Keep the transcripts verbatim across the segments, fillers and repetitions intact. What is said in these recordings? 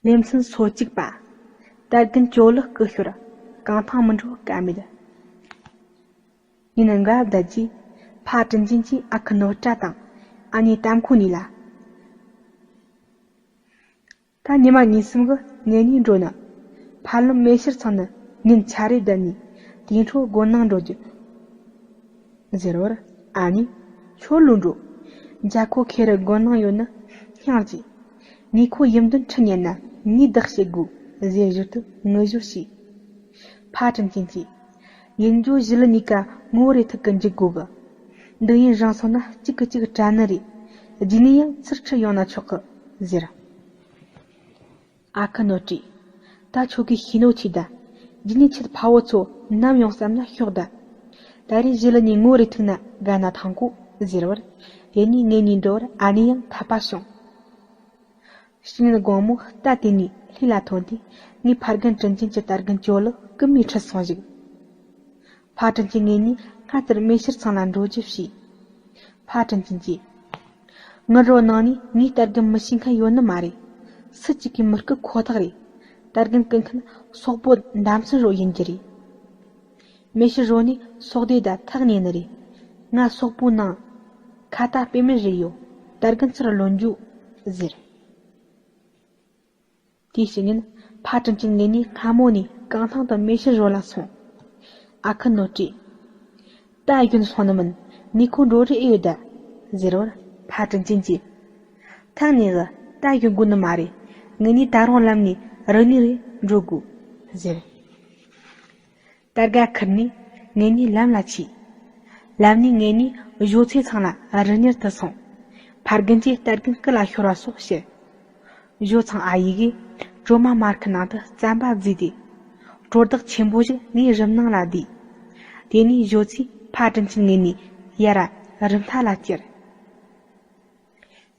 ལེ་ཚན་སོ་གཅིག་པ། དར་རྒན་ཇོ་ལགས་སྐུ་ཤོར། གང་ཐང་མི་འགྲོ་ཀ་མེད། ཉིན་འགའ་བསྡད་རྗེས། ཕ་དྲིན་ཅན་གྱིས་ཨ་ཁུ་ནོར་བཀྲ་དང་ཨ་ནེ་གཏམ་ཁོ་གཉིས་ལ། ད་ཉི་མ་གཉིས་གསུམ་གི་ངེད་གཉིས་འགྲོ་ནི། ཕ་ལམ་མེ་ཤར་ཚང་ནི་ཉིན་ཆ་རེ་བསྡད་ནས་དེའི་འཕྲོ་དགོན་ནང་འགྲོ་རྒྱུ། ཟེར་བར་ཨ་ནེས། ཁྱོད་ལོས་འགྲོ། འཇའ་ཁོ་ཁེ་རི་དགོན་ནང་ཡོད་ནི་སྙིང་རྗེ། ནུས་ཁོ་ཡིད་འདོན་ཁྲི་ཉན་ན་ཉིས་བདག་བྱེད་དགོས་ཟེར་ཞོར་དུ་ངུ་ཞོར་བྱས། ཕ་དྲིན་ཅན་གྱིས། ཡིན་རྒྱུ་ཞི་ལི་གཉིས་ཀ་ངོ་རེ་ཐུག་གི་འཇུག་དགོས་གི། འདི་ཡིན་རང་སོང་ན་གཅིག་གི་གཅིག་དྲན་ནི་རེད། རྗེས་ནས་ཡང་ཚུར་ཁྲིད་ཡོང་ན་ཆོག་གི་ཟེར། ཨ་ཁུ་ནོར་བཀྲས། ད་ཁྱོད་ཀྱིས་ཤེས་ནོ་ཆི་ད། རྗེས་ནས་ཁྱེད་ཕ་བོ་ཚོ་ནམ་ཡོང་བསམ་ན་ཤོག་ད། ད་རེས་ཞི་ལི་གཉིས་ངོ་རེ་ཐུག་ན་དགའ་ན་ཐང་གོ་ཟེར་བར། དེ་ནས་ངེད་གཉིས་འགྲོ་བར་ཨ་ནེ་ཡང་འཐད་པ་བྱུང་། ཕྱི་ཉིན་དགོང་མོ་རྟ་དེད་ནས་ལྷས་ལ་ཐོན་དུས་ངའི་ཕ་རྒན་དྲིན་ཅན་གྱི་དར་རྒན་ཇོ་ལགས་རྐུན་མས་ཁྲིད་སོང་ཞིག་ཕ་དྲིན་ཅན་ངེད་གཉིས་སྔ་དར་མེ་ཤར་ཚང་ལ་འགྲོ་རྒྱུ་བྱས། ཕ་དྲིན་ཅན་གྱིས། ངའི་རོ་ནང་ནས་ངའི་དར་རྒན་མི་ཤེས་མཁན་ཡོད་ནི་མ་རེད། སུ་གཅིག་གིས་མི་རྐུ་ཁོ་ཐག་རེད། དར་རྒན་རྐུ་མཁན་སོག་པོ་འདམ་སོན་རོ་ཡིན་རྒྱུ་རེད། མེ་ཤི་རོ་ནས་སོག་སྡེ་དང་ཐག་ཉེ་ནི་རེད། ང་སོག་པོའི་ནང་ཁ་ཏ་སྤེ་མེད་རེ་ཡོད། དར་རྒན་ཚུར་ལོན་རྒྱུ་ཟེར། དེའི་ཕྱི་ཉིན་ཕ་དྲིན་ཅན་ངེད་གཉིས་སྔ་མོ་ནས་རྐང་ཐང་དུ་མེ་ཤི་རོ་ལ་སོང་། ཨ་ཁུ་ནོར་བཀྲས། ད་གཞོན་སོང་ནི་མིན། ནུས་ཁོ་འགྲོ་རེ་ཨེ་ཡོད་ད་ཟེར་བར་ཕ་དྲིན་ཅན་གྱིས། ཐག་ཉེ་གི་ད་གཞོན་དགོས་ནི་མ་རེད། ངེད་གཉིས་ད་རུང་ལམ་ནས་རི་ནས་རེ་འགྲོ་དགོས་ཟེར། དར་ག་ཁུར་ནས་ངེད་གཉིས་ལམ་ལ་ཆས། ལམ་ནས་ངེད་གཉིས་ཞོ་ཚེ་ཚང་ལ་རི་ཉིལ་དུ་སོང་། ཕ་རྒན་གྱིས་དར་རྒན་སྐུ་ལ་ཤོར་བ་སོགས་བཤད། ཞོ་ཚང་ཨ་ཡེ་གིས་གྲོ་མ་མར་ཁུ་ནང་དུ་རྩམ་པ་བརྫིས་ཏེ། གྲོ་བདག་ཆེན་པོ་ཞིག་ངའི་རུམ་ནང་ལ་བསྡུས། དེ་ནས་ཞོ་ཚེས་ཕ་དྲིན་ཅན་ངེད་གཉིས་ཡར་རུམ་མཐའ་ལ་བསྐྱལ།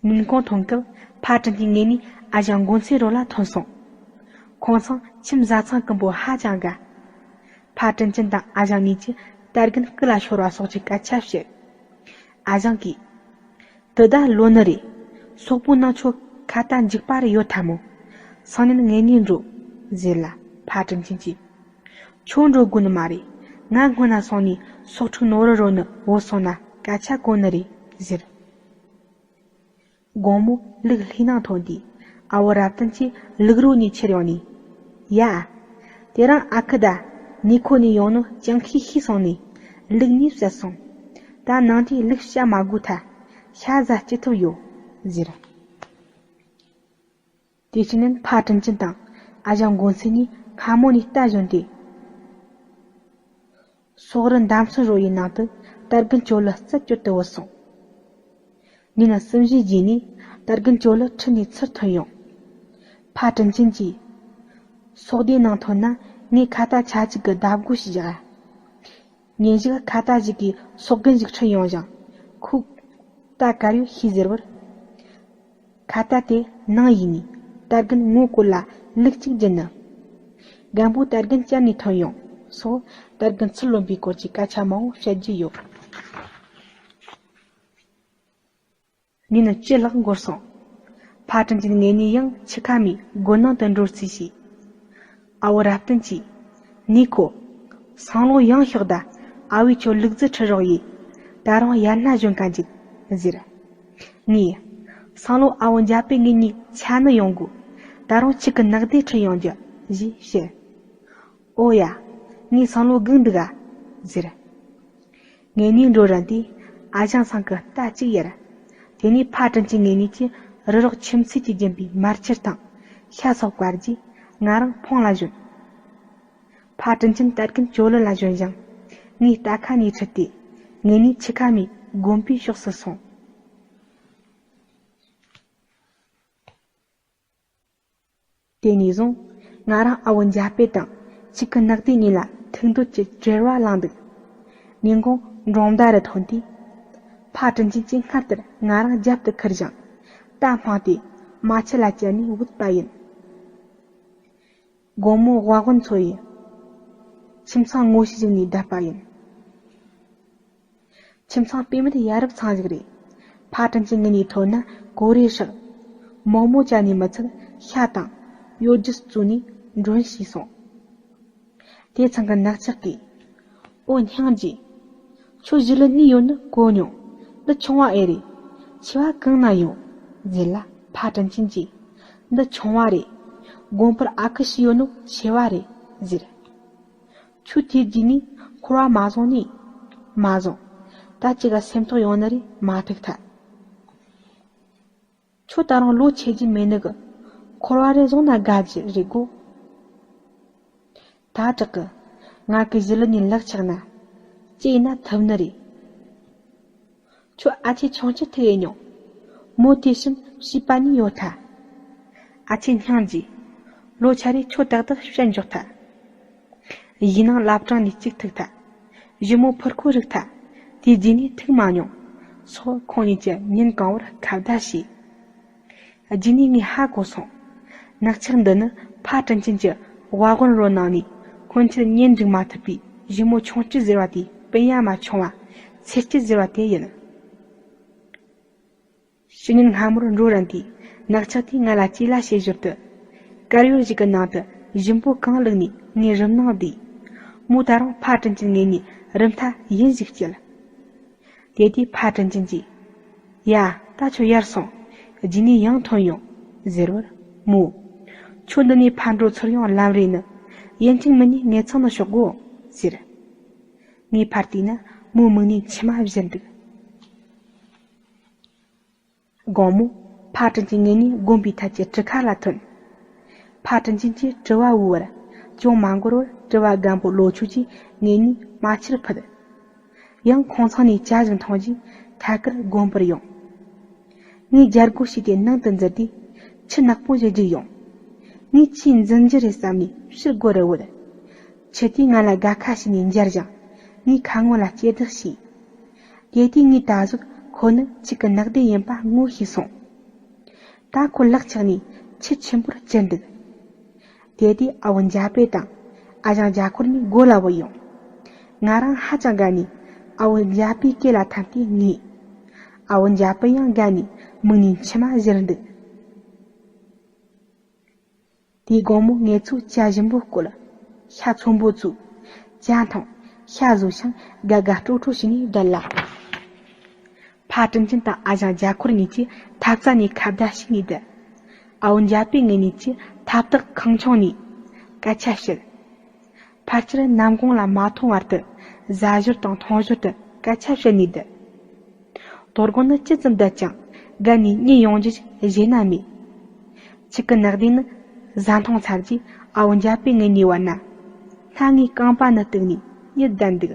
ཉིན་གུང་ཐོན་སྐབས་ཕ་དྲིན་ཅན་ངེད་གཉིས་ཨ་ཞང་མགོན་ཚེ་རོ་ལ་ཐོན་སོང་། ཁོང་ཚང་ཁྱིམ་བཟའ་ཚང་ཀུན་པོ་ཧ་ཅང་དགའ། ཕ་དྲིན་ཅན་དང་ཨ་ཞང་གཉིས་ཀྱིས་དར་རྒན་སྐུ་ལ་ཤོར་བ་སོགས་ཀྱི་སྐད་ཆ་བཤད། ཨ་ཞང་གིས། དེ་ད་ལོ་ནི་རེད། སོག་པོའི་ནང་ཁྱོད་ཁ་ཏ་འཇིགས་པ་རེ་ཡོད་ཐལ་མོ། སང་ཉིན་ངེད་གཉིས་འགྲོ། ཟེར་ལ་ཕ་དྲིན་ཅན་གྱིས། ཁྱོད་འགྲོ་དགོས་ནི་མ་རེད། ང་སྔོན་ན་སོང་ནས་སོག་ཕྲུག་ནོར་རི་རོ་ནི་བོ་སོང་ན་སྐད་ཆ་གོ་ནི་རེད་ཟེར། དགོང་མོ་ལུག་ལྷས་ནང་ཐོན་དུས་ཨ་བོ་རབ་བརྟན་གྱིས་ལུག་རོ་ནས་ཁྱེར་ཡོང་ནས། ཡ། དེ་རིང་ཨ་ཁུ་ད་ནི་ཁོ་ནས་ཡོང་ནོ་ཅང་ཤེས་ཤེས་སོང་ནས་ལུག་གཉིས་བསད་སོང་། ད་ནང་དུས་ལུག་བཤའ་མ་དགོས་ཐལ། ཤ་ཟ་སྐྱིད་ཐུབ་ཡོད་ཟེར། དེ་ཕྱི་ཉིན་ཕ་དྲིན་ཅན་དང་ཨ་ཞང་མགོན་ཚེ་གཉིས་སྔ་མོ་ནས་རྟ་བཞོན་ཏེ། སོག་རི་འདམ་སོན་རོ་ཡི་ནང་དུ་དར་རྒན་ཇོ་ལགས་རྩད་གཅོད་དུ་བུད་སོང་། ཉིན་གསུམ་བཞིའི་རྗེས་ནས་དར་རྒན་ཇོ་ལགས་ཁྲིད་ནས་ཚུར་ཐོན་ཡོང་། ཕ་དྲིན་ཅན་གྱིས། སོག་སྡེའི་ནང་ཐོན་ན་ངས་ཁ་ཏ་ཆ་གཅིག་གི་བརྡབ་སྒོ་ཞིག་བཞག་ཉིན་ཞིག་ཁ་ཏ་ཞིག་གིས་སོག་རྒན་ཞིག་ཁྲིད་ཡོང་ཞིང་། ཁོས་རྟ་གར་ཡོད་ཤེས་ཟེར་བར། ཁ་ཏ་དེ་ནང་ཡིན་ནས་རྟ་རྒན་ངོ་བཀོད་ལ་ལུག་གཅིག་བྱིན་ནི། རྒན་པོ་རྟ་རྒན་བསྐྱལ་ནས་ཐོན་ཡོང་སོགས་རྟ་རྒན་ཚུར་ལོན་པའི་སྐོར་གྱི་སྐད་ཆ་མང་བོ་བཤད་རྒྱུ་ཡོད། ཉིན་བཅུ་ལྷག་འགོར་སོང་། ཕ་དྲིན་ཅན་ངེད་གཉིས་ཡང་འཆི་ཁ་མའི་སྒོ་ནང་དུ་འགྲོ་རྩིས་བྱས། ཨ་བོ་རབ་བརྟན་གྱིས། ནུས་ཁོ། སང་ལོ་ཡང་ཤོག་ད་ཨ་བོས་ཁྱོད་ལུག་རྫི་ཁྲིད་རོགས་ཡེད། ད་རུང་ཡར་སྣ་ཞོན་ག་འཇུག་ཟེར། ངས། སང་ལོ་ཨ་བོ་འཇའ་པེ་ངེད་གཉིས་ཆ་ནི་ཡོང་དགོས། ད་རུང་ཁྱེད་ཀྱི་ནག་དེ་ཁྲིད་ཡོང་རྒྱུ་ཞེས་བཤད། ཨོ་ཡ། ངས་སང་ལོ་སྒུག་འདུག་ག་ཟེར། ངེད་གཉིས་འགྲོ་རན་དུས་ཨ་ཞང་ཚང་གི་རྟ་གཅིག་ཡར། དེ་ནས་ཕ་དྲིན་ཅན་ངེད་གཉིས་ཀྱིས་རི་རོག་ཁྱིམ་མཚེས་ཀྱིས་བརྒྱན་པའི་མར་ཆུ་དང་ཤ་སོགས་བཀར་རྗེས་ང་རང་འཕོང་ལ་བཞོན། ཕ་དྲིན་ཅན་རྟ་རྒན་ཇོ་ལགས་ལ་བཞོན་ཞིང་། ངའི་རྟ་ཁ་ནས་ཁྲིད་དེ་ངེད་གཉིས་འཆི་ཁ་མའི་དགོན་པའི་ཕྱོགས་སུ་སོང་། དེ་ནས་བཟུང་ང་རང་ཨ་བོ་འཇའ་པེ་དང་གཅིག་གི་ནག་དེ་གཉིས་ལ་ཐུག་འདོད་ཀྱི་བྲེལ་བ་ལངས་འདུག་ཉིན་གུང་འབྲོང་མདའ་རུ་ཐོན་དུས། ཕ་དྲིན་ཅན་གྱིས་སྔར་ལྟར་ང་རང་རྒྱབ་ཏུ་ཁུར་ཞིང་རྟ་འཕངས་ཏེ་རྨ་ཆུ་ལ་བསྐྱལ་ནས་བུད་པ་ཡིན། དགོང་མོ་དབའ་དབོན་མཚོ་ཡི་ཁྱིམ་ཚང་ངོ་ཤེས་ཞིག་ནས་བསྡད་པ་ཡིན། ཁྱིམ་ཚང་དཔེ་མེད་ཡ་རབས་ཚང་ཞིག་རེད། ཕ་དྲིན་ཅན་ངེད་གཉིས་ཐོན་ན་གོ་རེ་ཧྲག་མོག་མོག་བྱས་ནས་མི་ཚད་ཤ་དང་ གཡོ་སྒྱུ་བཙུགས་ནས་མགྲོན་ཞུས་སོང་། དེ་ཚང་གི་ནག་ཆག་གིས། ཨོ་སྙིང་རྗེ། ཁྱོད་གཞིས་ལུ་གནས་ཡོད་ནི་གོ་མྱོང་། འདི་ཆུང་བ་ཨེ་རེད། ཆེ་བ་གང་ན་ཡོད། ཟེར་ལ་ཕ་དྲིན་ཆེན་གྱིས། འདི་ཆུང་བ་རེད། དགོན་པར་ཨ་ཁུ་ཞིག་ཡོད་ནོ་ཆེ་བ་རེད་ཟེར། ཁྱོད་དེ་རྗེས་ནས་འཁོར་བ་མ་བཟུང་ནས། མ་བཟུང་། ད་ཅི་ག་སེམས་ཐག་ཡོང་ནི་རེད་མ་ཐུག་ཐལ། ཁྱོད་ད་རུང་ལོ་ཆེ་རྒྱུ་མེད་ནི་གི། འཁོར་བ་རེ་བཟུང་ན་དགའ་རྒྱུ་རེད་གོ། ད་དྲག་གི། ང་གི་གཞིས་ལུ་ནས་ལག་ཆགས་ན། ཅི་ཡིན་ན་ཐུབ་ནི་རེད། ཁྱོད་ཨ་ཆེ་ཆུང་ཅི་ཐུག་ཡིན་མྱོང་། མོ་དེ་བཞིན་བྱིས་པ་ནི་ཡོད་ཐལ། ཨ་ཆེ་སྙིང་རྗེ། ལོ་ཆ་རེ་ཁྱོད་ཏག་ཏག་བཤད་འཇོག་ཐལ། ཡིན་ནའང་བླ་བྲང་ནས་གཅིག་ཐུག་ཐལ། ཞི་མོ་ཕུར་ཁོ་རིག་ཐལ། དེ་རྗེས་ནས་ཐུག་མ་མྱོང་། སོགས་ཁོང་གཉིས་ཀྱིས་ཉིན་གང་བོར་ཁ་བརྡ་བྱས། རྗེས་ནས་ངས་ཧ་གོ་སོང་། ནག་ཆག་འདི་ནི་ཕ་དྲིན་ཆེན་གྱི་དབའ་དབོན་རོ་ནང་ནས་ཁོང་ཁྱེར་གཉེན་སྒྲིག་མ་ཐུབ་པའི་ཞི་མོ་ཆུང་སྐྱི་ཟེར་བ་དེའི་སྤུན་ཡ་མ་ཆུང་བ་ཚེ་སྐྱི་ཟེར་བ་དེ་ཡིན། ཕྱི་ཉིན་སྔ་མོར་འགྲོ་རན་དུས་ནག་ཆག་དེས་ང་ལ་ཅི་ལ་བྱེད་ཞོར་དུ། དཀར་ཡོལ་ཞིག་གི་ནང་དུ་ཞིམ་པོ་གང་བླུགས་ནས་ངའི་རུམ་ནང་བསྡུས། མོ་ད་རུང་ཕ་དྲིན་ཆེན་ངེད་གཉིས་རུམ་མཐའ་ཡིན་ཞིག་བསྐྱལ། དེ་དུས་ཕ་དྲིན་ཆེན་གྱིས། ཡ། ད་ཁྱོད་ཡར་སོང་། རྗེས་ནས་ཡང་ཐོན་ཡོང་། ཟེར་བར། མོ། ཁྱོད་འདི་ནས་ཕར་འགྲོ་ཚུར་ཡོང་ལམ་རེ་ནི། ཡིན་གཅིག་མིན་གཉིས་ངེད་ཚང་ནང་ཤོག་གོ། ཟེར། ངས་ཕར་བལྟས་ན་མོ་མིག་ནས་མཆི་མ་བཞུར་འདུག་དགོང་མོ། ཕ་དྲིན་ཆེན་ངེད་གཉིས་དགོན་པའི་ཐད་ཀྱི་གྲུ་ཁ་ལ་ཐོན། ཕ་དྲིན་ཆེན་གྱིས་དྲི་བ་འུ་བར། ཅུང་མ་འགོར་བར་དྲི་བ་རྒན་པོ་ལོ་ཆུ་གིས་ངེད་གཉིས་མ་ཕྱིར་ཕུད། ཡང་ཁོང་ཚང་ནས་ཇ་ཞིག་འཐུང་རྗེས་ཐད་ཀར་དགོན་པར་ཡོང་། ངས་རྒྱལ་སྒོ་ཕྱེས་ཏེ་ནང་དུ་འཛུལ་དུས། ཁྱི་ནག་པོ་ཞིག་རྒྱུགས་ཡོང་། ངས་ཁྱིས་འཛིན་རྒྱུ་རེད་བསམ་ནས་ཕྱིར་སྒོ་རུ་བུད། ཁྱི་དེས་ང་ལ་དགའ་ཁ་བྱས་ནས་འབྱར་ཞིང་། ངའི་ཁ་ངོ་ལ་སྐྱེ་བདག་བྱས། དེ་དུས་ངས་ད་གཟོད་ཁོ་ནི་ཁྱི་གི་ནག་དེ་ཡིན་པ་ངོ་ཤེས་སོང་། ད་ཁོ་ལག་ཆགས་ནས་ཁྱི་ཆེན་པོར་གྱུར་འདུག་དེ་དུས་ཨ་བོ་འཇའ་པེ་དང་ཨ་ཞང་རྒྱ་འཁོར་གཉིས་སྒོ་ལ་བུད་ཡོང་། ང་རང་ཧ་ཅང་དགའ་ནས་ཨ་བོ་འཇའ་པེའི་སྐེ་ལ་འཐམས་ཏེ་ངུས། ཨ་བོ་འཇའ་པེ་ཡང་དགའ་ནས་མིག་ནས་མཆི་མ་བཞུར་འདུག་དེའི་དགོང་མོ་ངེད་ཚོས་ཇ་ཞིམ་པོ་བསྐོལ། ཤ་ཚོན་པོ་བཙོས། ཇ་འཐུང་། ཤ་ཟོས་ཤིང་དགའ་དགའ་སྤྲོ་སྤྲོ་བྱས་ནས་བསྡད་ལ། ཕ་དྲིན་ཆེན་དང་ཨ་ཞང་རྒྱ་འཁོར་གཉིས་ཀྱིས་ཐབ་རྩ་ནས་ཁ་བརྡ་བྱས་ནས་བསྡད། ཨ་བོ་འཇའ་པེ་ངེད་གཉིས་ཀྱིས་ཐབ་ཐག་ཁང་ཆུང་ནས་སྐད་ཆ་བཤད། ཕལ་ཆེར་ནམ་གུང་ལ་མ་ཐོན་བར་དུ་ཟ་ཞོར་དང་འཐུང་ཞོར་དུ་སྐད་ཆ་བཤད་ནས་བསྡད། དོ་དགོང་ནི་ཇི་ཙམ་བསྡད་ཀྱང་དགའ་ནས་གཉིད་ཡོང་རྒྱུ་ཞིག་བཞེས་ན་མེད། ཁྱི་གི་ནག་དེ་ནི་ཟ་འཐུང་ཚར་རྗེས་ཨ་བོ་འཇའ་པེ་ངེད་གཉིས་བར་ན་སྣ་ལྔའི་རྐང་པ་ནི་གཏུགས་ནས་གཉིད་བསྡད་འདུག་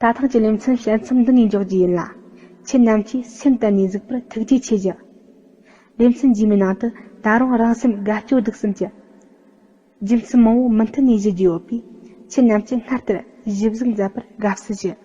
ད་ཐེངས་ཀྱི་ལེ་ཚན་དཔྱད་མཚམས་འདི་ནས་འཇོག་རྒྱུ་ཡིན་ལ། ཁྱེད་རྣམས་ཀྱིས་སེམས་གཏད་ནས་གཟིགས་པར་ཐུགས་རྗེ་ཆེ་ཞུ། ལེ་ཚན་རྗེས་མའི་ནང་དུ་ད་རུང་རང་སེམས་དགའ་སྐྱོ་སྡུག་གསུམ་གྱི་རྒྱུ་མཚན་མང་བོ་མུ་མཐུད་ནས་བཤད་རྒྱུ་ཡོད་པས། ཁྱེད་རྣམས་ཀྱིས་སྔར་ལྟར་ཞིབ་གཟིགས་མཛད་པར་དགའ་བསུ་ཞུ།